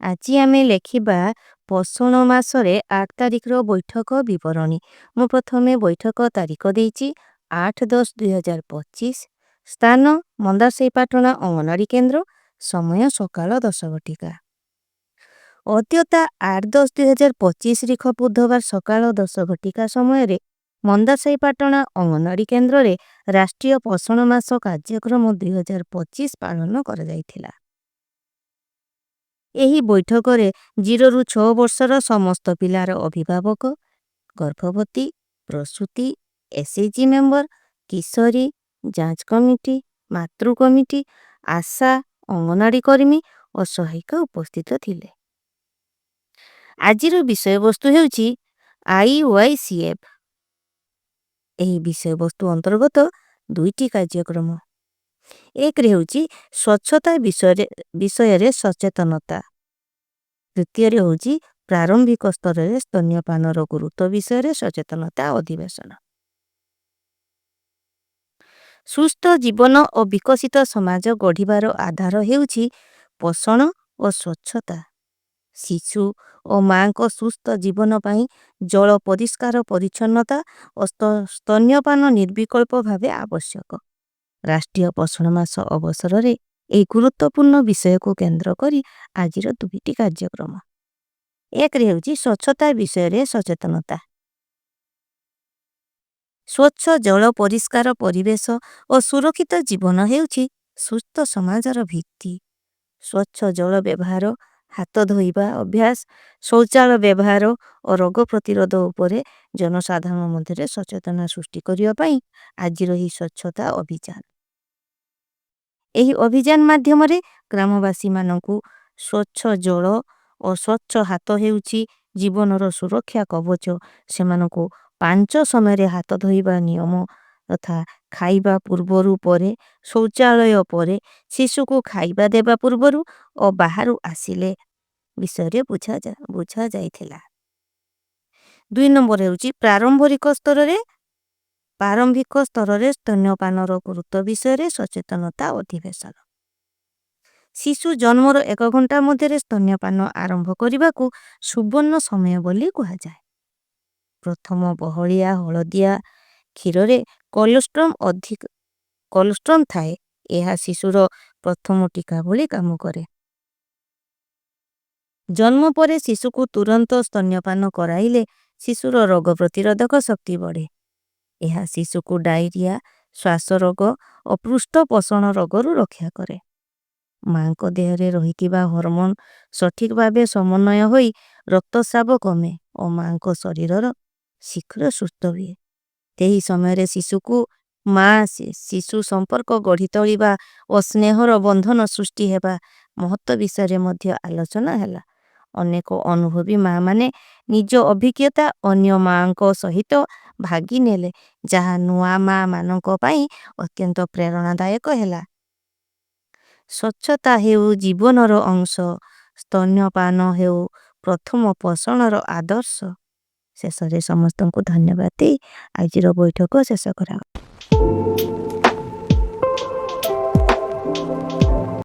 ଆଜି ଆମେ ଲେଖିବା ପୋଷଣ ମାସରେ 8 ତାରିଖର ବୈଠକ ବିବରଣୀ। ମୁଁ ପ୍ରଥମେ ବୈଠକ ତାରିଖ ଦେଇଛି 8-10-2025, ସ୍ଥାନ ମନ୍ଦାରସଇପାଟଣା ଅଙ୍ଗନବାଡ଼ି କେନ୍ଦ୍ର, ସମୟ ସକାଳ 10 ଘଟିକା। ଅଦ୍ୟତା 8-10-2025 ରିଖ ବୁଧବାର ସକାଳ 10 ଘଟିକା ସମୟରେ ମନ୍ଦାରସଇପାଟଣା ଅଙ୍ଗନବାଡ଼ି କେନ୍ଦ୍ରରେ ରାଷ୍ଟ୍ରୀୟ ପୋଷଣ ମାସ କାର୍ଯ୍ୟକ୍ରମ 2025 ପାଳନ କରାଯାଇଥିଲା। ଏହି ବୈଠକରେ 0ରୁ 6 ବର୍ଷର ସମସ୍ତ ପିଲାର ଅଭିଭାବକ, ଗର୍ଭବତୀ, ପ୍ରସୂତି, ଏସ୍ଏଚଜି ମେମ୍ବର, କିଶୋରୀ, ଯାଞ୍ଚ କମିଟି, ମାତୃ କମିଟି, ଆଶା, ଅଙ୍ଗନବାଡ଼ି କର୍ମୀ ଓ ସହାୟିକା ଉପସ୍ଥିତ ଥିଲେ। ଆଜିର ବିଷୟବସ୍ତୁ ହେଉଛି I Y C F. ଏହି ବିଷୟବସ୍ତୁ ଅନ୍ତର୍ଗତ ଦୁଇଟି କାର୍ଯ୍ୟକ୍ରମ। ଏକରେ ହେଉଛି ସ୍ୱଚ୍ଛତା ବିଷୟରେ ସଚେତନତା, ଦ୍ୱିତୀୟରେ ହେଉଛି ପ୍ରାରମ୍ଭିକ ସ୍ତରରେ ସ୍ତନ୍ୟପାନର ଗୁରୁତ୍ୱ ବିଷୟରେ ସଚେତନତା ଅଧିବେଶନ। ସୁସ୍ଥ ଜୀବନ ଓ ବିକଶିତ ସମାଜ ଗଢ଼ିବାର ଆଧାର ହେଉଛି ପୋଷଣ ଓ ସ୍ୱଚ୍ଛତା। ଶିଶୁ ଓ ମାଙ୍କ ସୁସ୍ଥ ଜୀବନ ପାଇଁ ଜଳ, ପରିଷ୍କାର ପରିଚ୍ଛନ୍ନତା ଓ ସ୍ତନ୍ୟପାନ ନିର୍ବିକଳ୍ପ ଭାବେ ଆବଶ୍ୟକ। ରାଷ୍ଟ୍ରୀୟ ପୋଷଣ ମାସ ଅବସରରେ ଏହି ଗୁରୁତ୍ୱପୂର୍ଣ୍ଣ ବିଷୟକୁ କେନ୍ଦ୍ର କରି ଆଜିର ଦୁଇଟି କାର୍ଯ୍ୟକ୍ରମ। ଏକରେ ହେଉଛି ସ୍ୱଚ୍ଛତା ବିଷୟରେ ସଚେତନତା। ସ୍ୱଚ୍ଛ ଜଳ, ପରିଷ୍କାର ପରିବେଶ ଓ ସୁରକ୍ଷିତ ଜୀବନ ହେଉଛି ସୁସ୍ଥ ସମାଜର ଭିତ୍ତି। ସ୍ୱଚ୍ଛ ଜଳ ବ୍ୟବହାର, ହାତ ଧୋଇବା ଅଭ୍ୟାସ, ଶୌଚାଳୟ ବ୍ୟବହାର ଓ ରୋଗ ପ୍ରତିରୋଧ ଉପରେ ଜନସାଧାରଣ ମଧ୍ୟରେ ସଚେତନ ସୃଷ୍ଟି କରିବା ପାଇଁ ଆଜିର ଏହି ସ୍ୱଚ୍ଛତା ଅଭିଯାନ। ଏହି ଅଭିଯାନ ମାଧ୍ୟମରେ ଗ୍ରାମବାସୀମାନଙ୍କୁ ସ୍ୱଚ୍ଛ ଜଳ ଓ ସ୍ୱଚ୍ଛ ହାତ ହେଉଛି ଜୀବନର ସୁରକ୍ଷା କବଚ, ସେମାନଙ୍କୁ 5 ସମୟରେ ହାତ ଧୋଇବା ନିୟମ ତଥା ଖାଇବା ପୂର୍ବରୁ, ପରେ, ଶୌଚାଳୟ ପରେ, ଶିଶୁକୁ ଖାଇବା ଦେବା ପୂର୍ବରୁ ଓ ବାହାରୁ ଆସିଲେ ବିଷୟରେ ବୁଝା ଯାଇଥିଲା। 2 ନମ୍ବର ହେଉଛି ପ୍ରାରମ୍ଭିକ ସ୍ତରରେ ସ୍ତନ୍ୟପାନର ଗୁରୁତ୍ୱ ବିଷୟରେ ସଚେତନତା ଅଧିବେଶନ। ଶିଶୁ ଜନ୍ମର 1 ଘଣ୍ଟା ମଧ୍ୟରେ ସ୍ତନ୍ୟପାନ ଆରମ୍ଭ କରିବାକୁ ସୁବର୍ଣ୍ଣ ସମୟ ବୋଲି କୁହାଯାଏ। ପ୍ରଥମ ବହଳିଆ ହଳଦିଆ କ୍ଷୀରରେ କୋଲେଷ୍ଟ୍ରମ୍ ଅଧିକ କୋଲେଷ୍ଟ୍ରମ୍ ଥାଏ। ଏହା ଶିଶୁର ପ୍ରଥମ ଟୀକା ଭଳି କାମ କରେ। ଜନ୍ମ ପରେ ଶିଶୁକୁ ତୁରନ୍ତ ସ୍ତନ୍ୟପାନ କରାଇଲେ ଶିଶୁର ରୋଗ ପ୍ରତିରୋଧକ ଶକ୍ତି ବଢ଼େ। ଏହା ଶିଶୁକୁ ଡାଇରିଆ, ଶ୍ୱାସ ରୋଗ ଓ ପୃଷ୍ଠ ପୋଷଣ ରୋଗରୁ ରକ୍ଷା କରେ। ମାଙ୍କ ଦେହରେ ରହିଥିବା ହରମୋନ ସଠିକ ଭାବେ ସମନ୍ୱୟ ହୋଇ ରକ୍ତସ୍ରାବ କମେ ଓ ମାଙ୍କ ଶରୀରର ଶୀଘ୍ର ସୁସ୍ଥ ହୁଏ। ସେହି ସମୟରେ ଶିଶୁକୁ ମା ଶିଶୁ ସମ୍ପର୍କ ଗଢ଼ି ତୋଳିବା ଓ ସ୍ନେହର ବନ୍ଧନ ସୃଷ୍ଟି ହେବା ମହତ୍ଵ ବିଷୟରେ ମଧ୍ୟ ଆଲୋଚନା ହେଲା। ଅନେକ ଅନୁଭବୀ ମା ମାନେ ନିଜ ଅଭିଜ୍ଞତା ଅନ୍ୟ ମାଙ୍କ ସହିତ ଭାଗି ନେଲେ, ଯାହା ନୂଆ ମା ମାନଙ୍କ ପାଇଁ ଅତ୍ୟନ୍ତ ପ୍ରେରଣାଦାୟକ ହେଲା। ସ୍ୱଚ୍ଛତା ହେଉ ଜୀବନର ଅଂଶ, ସ୍ତନ୍ୟପାନ ହେଉ ପ୍ରଥମ ପୋଷଣର ଆଦର୍ଶ। ଶେଷରେ ସମସ୍ତଙ୍କୁ ଧନ୍ୟବାଦ ଦେଇ ଆଜିର ବୈଠକ ଶେଷ କରାଗଲା।